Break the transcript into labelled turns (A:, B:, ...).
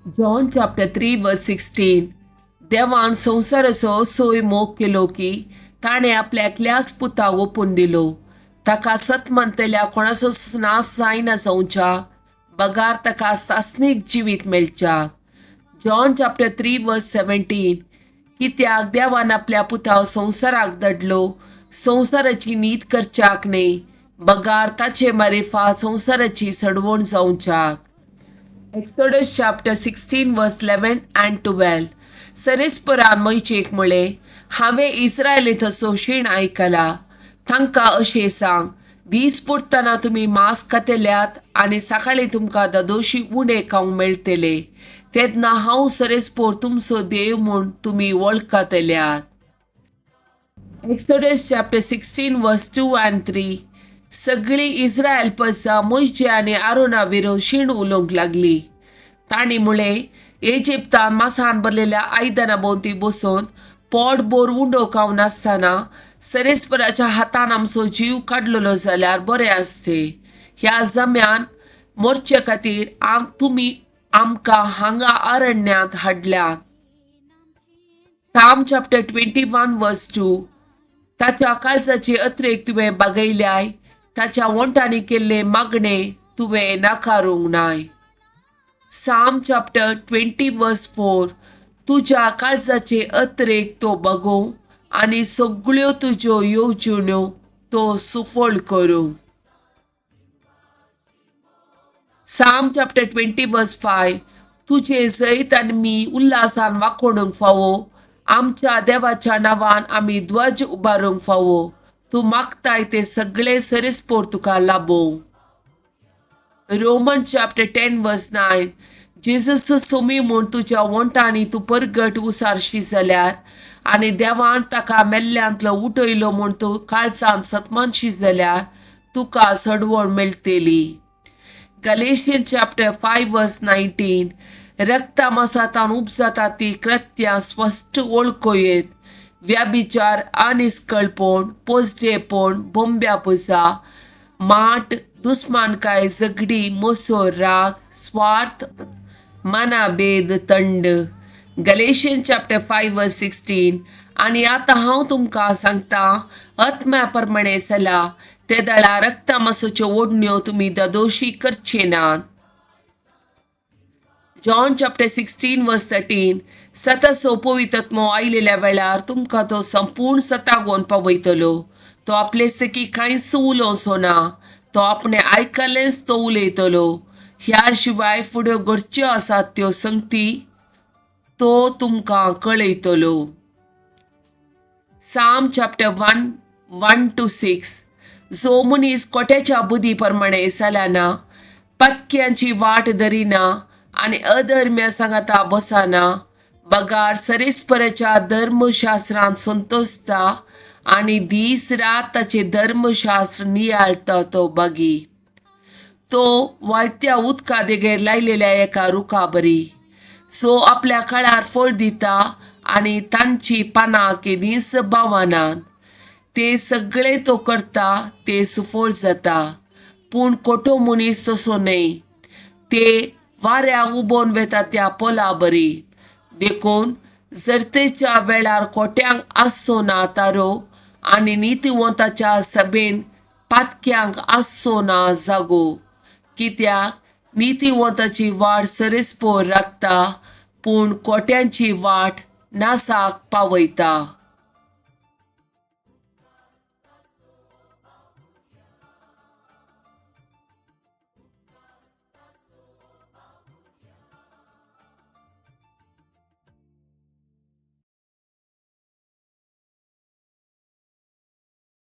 A: John chapter 3 verse 16. देवान संवसाराचो असोय मोग केलो की ताणें आपल्या एकल्याच पुताक ओपून दिलो, ताका सत मानतल्या कोणाचोच नाश जायना जावच्या बगार ताका सासणीक जिवीत मेळच्या. John chapter 3 verse 17. कित्याक देवान आपल्या पुताक संवसाराक धाडलो, संवसाराची नीत करच्याक न्हय, बगार ताचे मारिफात संवसाराची सडवण जावच्याक. Exodus chapter 16 verse 11 and 12. सरेस्परान मोयजेक म्हळें, हांवें इस्रायलींचो शीण आयकला. तांकां अशें सांग, दीस पुरतना तुमी मांस खातल्यात आनी सकाळीं तुमकां दादोशी उणें खावंक मेळटले, तेन्ना हांव सरेस्पोर तुमचो देव म्हूण तुमी वळखतल्यात. Exodus chapter 16 verse 2 and 3. सगळी इस्रायल प्रजा मोयजे आनी आरोना विरोध शीण उलोवंक लागली. तांणी म्हळें, इजिप्तान मासान भरलेल्या आयदनां भोंवती बसून पोट भर उंडो खावन आसतना सरेस्पराच्या हातान आमचो जीव काडलेलो जाल्यार बरें आसते. ह्या जम्यान मोरचे खातीर तुमी आमकां हांगा अरण्यांत हाडल्यात. Psalm chapter 21 verse 2. ताच्या काळजाचे अत्रेक तुवें बागयल्याय, ताच्या वोंटांनी केल्ले मागणे तुवें नाकारूंक नाय. Psalm chapter 20 verse 4. तुज्या काळजाचे अत्रेक तो बगोवं आनी सगळ्यो तुज्यो येवजण्यो तो सुफळ करूं. Psalm chapter 20 verse 5. तुजे जैत आनी मी उल्हासान वाकोणूंक फावो, आमच्या देवाच्या नांवान आमी ध्वज उबारूंक फावो. तूं मागताय ते सगळे सरेस्पोर तुका लाबोवं. Roman chapter 10 verse 9. Jesus Somi म्हूण तुज्या वोंटांनी तूं परगट उसारशी जाल्यार आनी देवान ताका मेल्ल्यांतलो उठयलो म्हूण तूं काळजान सतमानशी जाल्यार तुका सडवण मेळटली. Galatian chapter 5 verse 19. रक्ता मासांतान उपजाता ती कृत्यां स्पश्ट वळखुयेत. व्याभिचार, अनिस्कळपण, पोजडेपण, बोंब्या पुजा, माट, दुस्मानकाय, झगडी, मोसोर, राग, स्वार्थ, मनाभेद, तंड. Galatian chapter 5 verse 16. आनी आतां हांव तुमकां सांगता, आत्म्या प्रमाणे चला, ते दळा रक्ता मासाच्यो ओडण्यो तुमी दादोशी करचे नात. John chapter 16 verse 13. सताचो पवित्रत्मो आयलेल्या वेळार तुमकां तो संपूर्ण सतागोन पावयतलो. तो आपले सकी कांयच उलोवचो ना, तो आपणे आयकलेंच तो उलयतलो. ह्या शिवाय फुड्यो घडच्यो आसात त्यो संगती तो तुमकां कळयतलो. Psalm chapter 1 1 to 6. जो मनीस कोट्याच्या बुद्धी प्रमाणे चलना, पत्क्यांची वाट धरिना आनी अधर्म्या सांगाता बसना, बगार सरेस्पराच्या धर्मशास्त्रांत संतोसता आनी दीस रात ताचें धर्मशास्त्र नियाळटा तो बागी. तो व्हाळत्या उदका देगेर लायलेल्या एका रुखा बरी, सो आपल्या काळार फळ दिता आनी तांची पानां केदींच बावनात. ते सगळे तो करता ते सुफळ जाता. पूण कोठो मनीस तसो न्हय, ते वाऱ्याक उबोन वेता त्या पोला बरी. देखून जरतेच्या वेळार कोट्यांक आसचो ना तारो आनी नितीवंताच्या सभेन पातक्यांक आसचो ना जागो. कित्याक नितीवंताची वाट सरेस्पोर राखता, पूण कोट्यांची वाट नासाक पावयता.